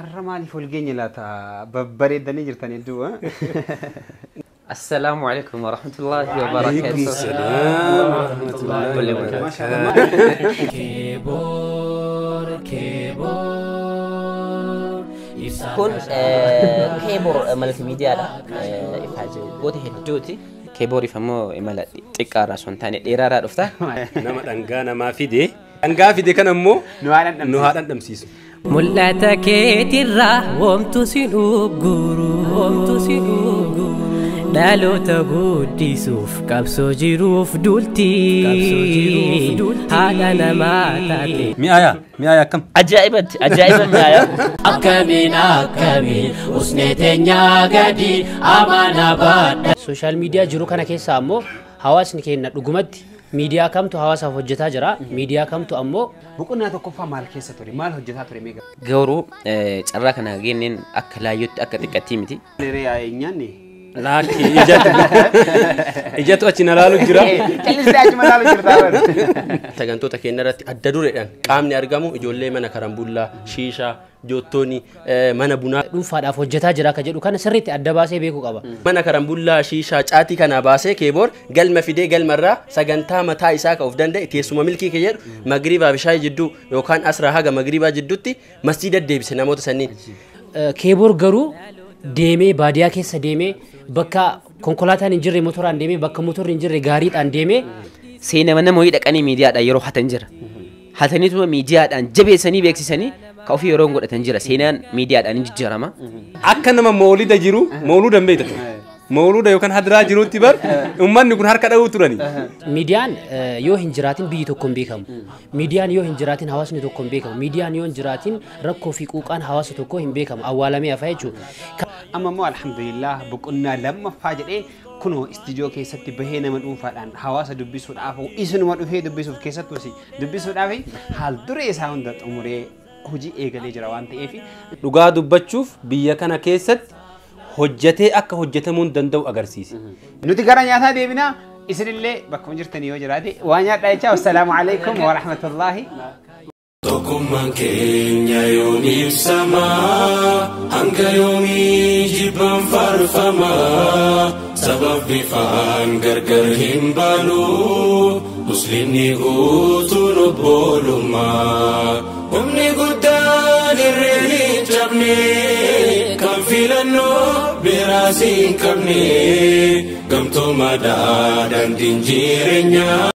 Arra maaliif ol geenye laata? Babbareeddanii jirtan hedduu. السلام عليكم ورحمة الله وبركاته. عليكم السلام ورحمة الله وبركاته. Keeboor keeboor. Kun keeboor maltiimiidiyaadha. Ifaajee hedduuti. Keebooriif ammoo imala xiqqaarraa osoo hin taane dheeraarraa dhufta. Nama dhangaa namaa fide. Dhangaa fide kana immoo Nu haa dhandhamsiisu. nu haa dhandhamsiisu. Mul'ata keetirraa woomtu si dhugguru. Woomtu si dhugguru. Dhaloota guddisuuf qabsoo jiruuf duulti. Haadha namaa taate. Mi'aayaa mi'aayaa akkam? Ajaa'ibatti ajaa'iba mi'aayaa. Akkamiin akkamiin usnee teenyaa gadi amana baadha. Sooshaal miidiyaa jiru kana keessa ammoo hawaasni keenya dhugumatti miidiyaa kamtu hawaasaaf hojjetaa jira, miidiyaa kamtu ammoo Boqonnaa tokkoffaa maal keessa ture? Maal hojjetaa ture meeqa? Garuu carraa kana geenneen akka laayyootti akka xiqqattii miti. Re'ee nyaanne. Laakki ijatu ijatu achi na laalu jira. Callisee achuma laalu jirta bara. Sagantoota keenya irratti adda dureedhaan qaamni argamu ijoollee mana karambullaa, shiishaa, joottooni, mana bunaa. Dhuunfaadhaaf hojjetaa jira akka jedhu kana sirriitti adda baasee beekuu qaba. Mana karambullaa, shiishaa, caatii kana baasee keeboor galma fidee galmarraa sagantaa mataa isaa ka'uuf danda'e teessuma milkii kee jedhu magriibaa fi shaayii jidduu yookaan asraa haga magriibaa jidduutti masjiida deebise namoota sanniin. Keeboor garuu deemee baadiyyaa keessa deemee bakka konkolaataan hin jirre motoraan deemee bakka motorri hin jirre gaariidhaan deemee Seenama nama wayii dhaqanii miidiyaadhaan yeroo hatan jira. Hataniituma miidiyaadhaan jabeessanii beeksisanii ka ofii yeroo godhatan jira. Seenaan miidiyaadhaan hin jijjiirama. Akka nama moolida jiru mooluuda hin beektu. Mooluuda yookaan hadiraa jirutti bar uummanni kun harka dha'uu turani. Miidiyaan yoo hin jiraatin biyyi tokko hin beekamu. Miidiyaan yoo hin jiraatin hawaasni tokko hin beekamu. Miidiyaan yoo hin jiraatin rakkoo fi quuqaan hawaasa tokkoo hin beekamu. Awwaalamee hafa jechuudha. Amma immoo alhamdulillah boqonnaa lammaffaa jedhee kunoo istiidiyoo keessatti bahee nama dhuunfaadhaan hawaasa dubbisuudhaaf isinuma dhufee dubbisuuf keessattuu si dubbisuudhaaf haal duree isaa hunda xumuree hojii eegalee jira waan ta'eef. Dhugaa dubbachuuf biyya kana keessatti hojjetee akka hojjetamuu hin danda'u agarsiise. Nuti gara nyaataa deebinaa isinillee bakkuma jirtanii yoo jiraate waa nyaadhaa jechaa wassalaamu alaikum wa rahmatullaahi. Tokkummaan keenya yoom ibsamaa hanga yoomii jibbaan faarfamaa sabab bifaan gargar hin baanu muslimni guutuun obbolummaa humni guddaan irreen hin cabne kan filannoo biraas hin qabne gamtoomaadhaa daandiin jireenyaa.